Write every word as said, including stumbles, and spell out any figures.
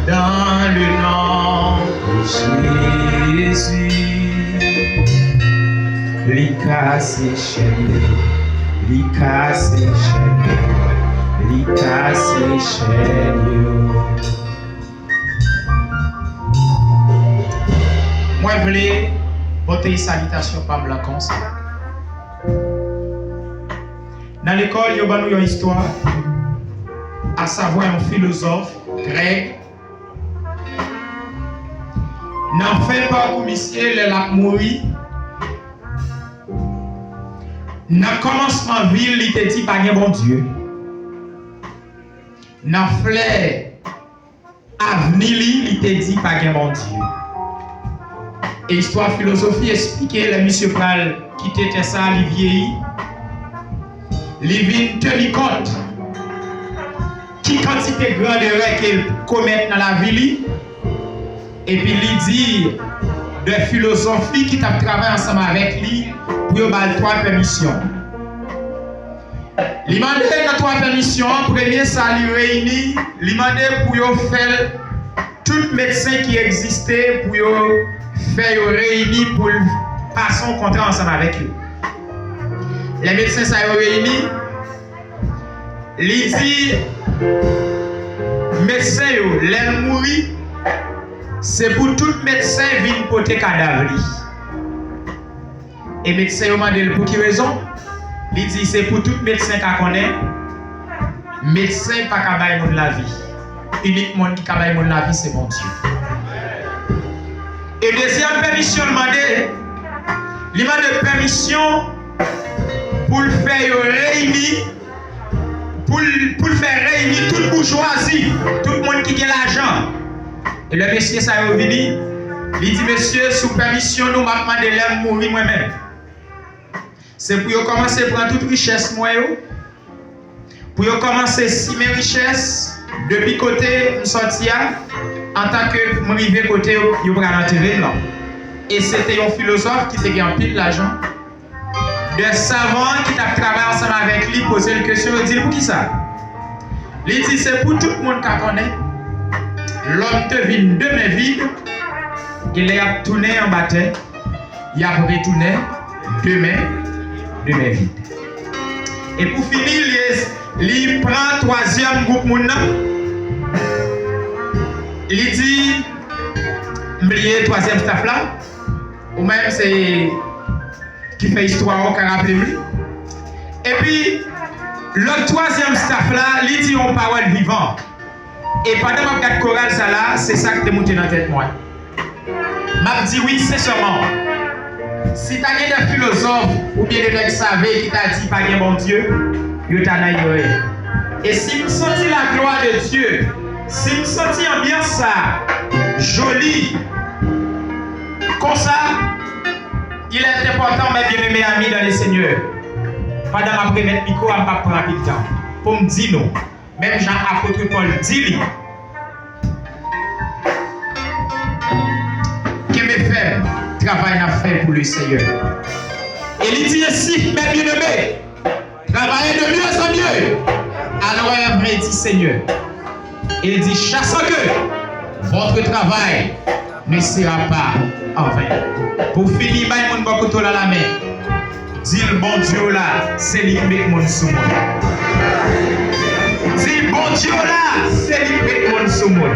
Dans le nom de Jésus, li kase chèn yo, li kase chèn yo, li kase chèn yo. Mwen vle pote salitasyon pa m lan konsa. Nan lekòl, yo ban nou yon istwa, asavwa yon filozòf grèk. Nan fen pakou misye, lè l ap mouri, nan kòmansman vi l, li te di pa gen Bondye. Nan flè avni li, li te di pa gen Bondye. E istwa filozofi esplike lè misye pral kite tè sa, li vyeyi, li vin teni kont ki kantite gran erè ke l komèt nan lavi li, epi li di de filozòf li ki t ap travay ansanm avèk li pou yo ba l twa pèmisyon. Li mande nan twa pèmisyon an, premye sa li reyini, li mande pou yo fè l, tout medsen ki egziste, pou yo fè yo reyini pou l pase yon kontra ansanm avèk yo. Lè medsen sa yo reyini, li di medsen yo, lè l mouri, se pou tout medsen vin pote kadav li. E medsen yo mande l pou ki rezon? Li di se pou tout medsen ka konnen, medsen pa ka bay moun lavi. Inik moun ki ka bay moun lavi, se Bondye. E dezyèm pèmisyon l mande, li mande pèmisyon pou l fè yo reyini, pou l, pou l fè reyini tout boujwazi, tout moun ki gen lajan. E lè mesye sa yo vini, li di, mesye, sou pèmisyon nou, m ap mande lè m mouri mwen menm. Se pou yo kòmanse pran tout richès mwen yo, pou yo kòmanse simen richès depi kote m sòti a, antanke m rive kote yo, yo pral antere m lan. E se te yon filozòf ki te gen anpil lajan. De savan ki t ap travay ansanm avèk li poze l kesyon, yo di l, poukisa? Li di, se pou tout moun ka konnen, lòm te vin de men vid, e lè y ap tounen anba tè, y ap retounen de men, de men vid. E pou fini, li, li pran twazyèm gwoup moun nan. Li di, m bliye twazyèm staff la. Ou menm, se ki fè istwa a, ou ka raple m li. Epi, lòt twazyèm staff la, li di yon pawòl vivan. E pandan m ap gad koral sa la, se sa k te moute nan tèt mwen. M ap di wi, sensèman, si ta gen de filozòf oubyen de nèg save ki ta di pa gen Bondye, yo ta nan erè. E si m santi la gloire de Dieu, si m santi anbyans sa joli konsa, il est important, mes bien-aimés amis dans le Seigneur. Pandan m ap remèt mikwo a, m p ap pran anpil tan pou m di nou, menm jan apot Pòl di li, kenbe fèm, travay n ap fè pou le Seigneur. E li di ensi, mes bien-aimés, travaillez de mieux en mieux à l'œuvre du Seigneur. E li di, chaque que votre travail ne sera pas en vain. Pou fini, bay moun bò kote w la lamen. Di l, Bondye w la, se li k met moun sou moun. Di l, Bondye w la, se li k met moun sou moun.